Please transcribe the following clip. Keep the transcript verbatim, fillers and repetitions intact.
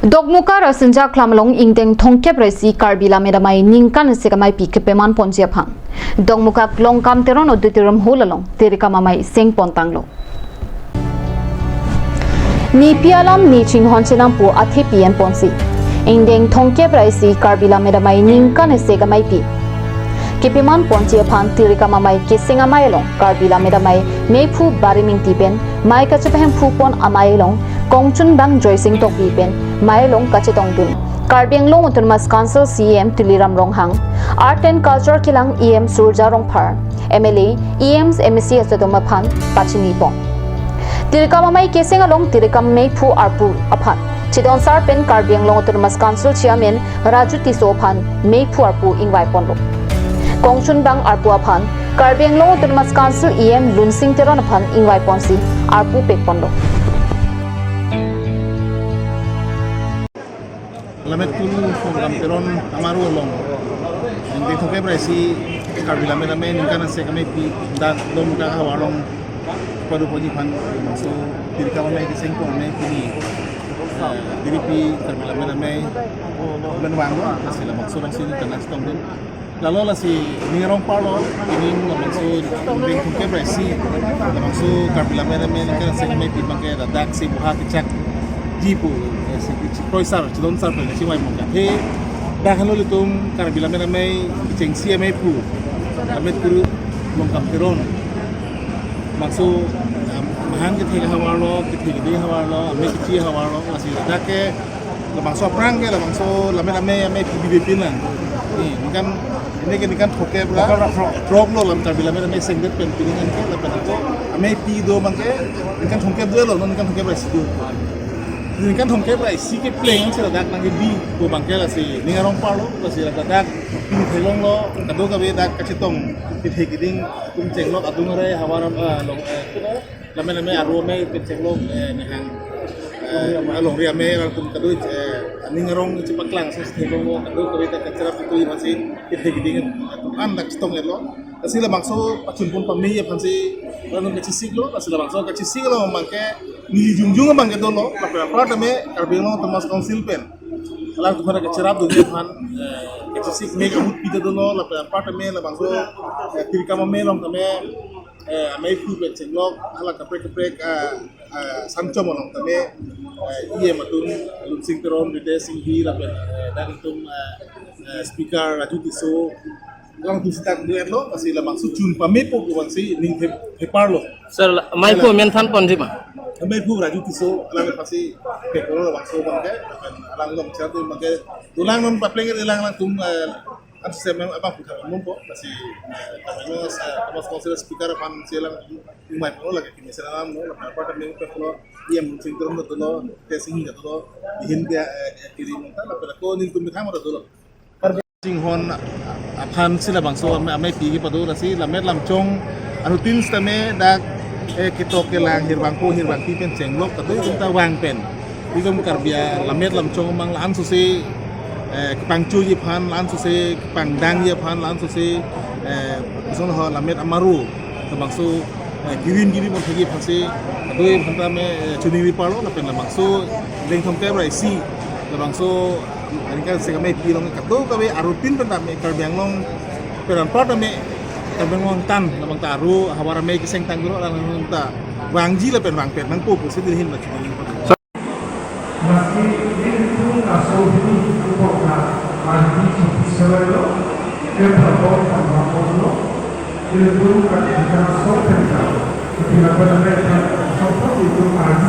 Dokmoka Rasinja Aklam along ingdeng thomkep ra isi Karbi Lammet Amei ningkan isi ameipi kepaman ponji aphan Dokmoka Longkam Teron Auditorium Hall along tirikam amei seng pontanglo. Nepi alam ne chinghon chenam pu athepi en ponsi ingdeng thomkep ra isi Karbi Lammet Amei ningkan isi ameipi kepaman ponji aphan tirikam amei keseng amei along Karbi Lammet Amei meiphu Barim Ingti pen mei kachepahemphu pon amei along kongchunbang Joysing Tokbi pen mei along kachetongdun Karbi Anglong Autonomous Council C E M Tuliram Ronghang, Art and Culture kelang E M Surjya Rongphar, M L A, E Ms, M A Cs atum aphan pachini pon. Tirikam amei keseng along tirikam meiphu arpu aphan Chidonsar pen Karbi Anglong Autonomous Council Chairman Raju Tisso aphan meiphu arpu ingvai ponlo. Kongchunbang arpu aphan Karbi Anglong Autonomous Council E M Lunsing Teron aphan ingvai ponsi arpu pek ponlo. Lammet kuru Longkam Teron amaru along ingdeng thomkep ra isi Karbi Lammet Amei ningkan isi ameipi dak Dokmoka havar along padu ponji aphan so tirikam amei keseng pon amei pini, eh, diripi Karbi Lammet Amei bulan vanglo, lasi labangso along si ningkan nangchetongdun. Lalo lasi ning arong parlo, ining labangso ingdeng thomkep ra isi labangso Karbi Lammet Amei ningkan isi ameipi abangke ladak si buha kechakji pu, eh, si kechakroisar, chidonsar pen si mai mongka. He, dak halo ilitum Karbi Lammet Amei kechengsi ameiphu, Lammet kuru Longkam Teron. Labangso, um, mahan kethe havarlo, kethe kiding havarlo, amei kechi havarlo, lasi ladak ke labangso aphrang ke labangso Lammet Amei ameipi bibepin lang. Ni, ningkan, ini ke ningkan thomkep ra throk lo lam Karbi Lammet Amei sengdet pen pining an ke lapen ako ameipi do abangke ningkan thomkep dolo, non ningkan thomkep ra isi do. Ningkan thomkep ra isi kepleng si ladak nangkebi pu abangke lasi ning arong parlo, lasi ladak pini theklonglo, kadokave dak kachetong kethe kiding atum chenglok adung arai havar, eh, along, eh, kuno Lammet Amei aru amei pen chenglok, eh, nihang, eh, alongri amei alangtum kado, eh, aning arong chepaklang si theklonglo, kadokave ta kacherap tu masih kethe kiding atum an dak chetong etlo. Lasi labangso pachun pon pamei aphansi alangtum kachesiklo, lasi labangso kachesik along abangke neli jongjong abangke dolo, lapen apar tame Karbi Anglong Autonomous Council pen alangtum aphan kacherapdun aphan, eh, kachesik mek ahut pita dolo, lapen apar tame labangso, eh, tirikam amei along tame, eh, ameiphu pen chenglok hala kaprek kaprek, ah, ah, sanchom along tame, eh, E M atum Lunsing Teron, Ritesh Enghi lapen, eh, dak atum, eh, eh, speaker Raju Tisso, alangtum sita do etlo, lasi labangso chun pamepo pu abangsi ning the-, theparlo. Sir, la-, ameiphu amen than ponji ma? Ameiphu Raju Tisso, alang pasi pekoro labangso abangke, alang along chat abangke, dolang non papleng alang alangtum, eh, ansi mem abang putha mumpo, lasi, eh, kami no sa, kami sponsor speaker aphansi alang mai polo lagi kami selam no, lapen apar tame pekoro, E M Lunsing Teron dolo, Ritesh Enghi dolo, dihin dia, eh, kiri mungta, lapen ako nelitum bithang dolo. Chinghon aphansi labangso amei, ameipi kepado, lasi Lammet Lamchong arutin sitame dak, eh, ketok kelang hirbangpo hirbangpi pen chenglok kadokave ta vang pen, itum Karbi Lammet Lamchong amang la-an sose, eh, kepangchoji aphan, la-an sose kepangdangji aphan, la-an sose, eh, kosonlo Lammet amaru labangso, eh, kirim kirim onthekji aphansi kadokave aphan tame, eh, choningri parlo, lapen labangso ingdeng thomkep ra isi labangso aningkan isi ameipi along kadokave arutin pen tame Karbi Anglong pen anpar tame Karbi Anglong tan labang ta aru havar amei keseng tang dolo, labang ta vangji lapen vangpet nangpo pusi nelihin la chini. Lasi nelitum laso hini angkok na R D forty seven lo, April four, April four lo, nelitum ka kita so penta, kita pernah penta, so pun itu R D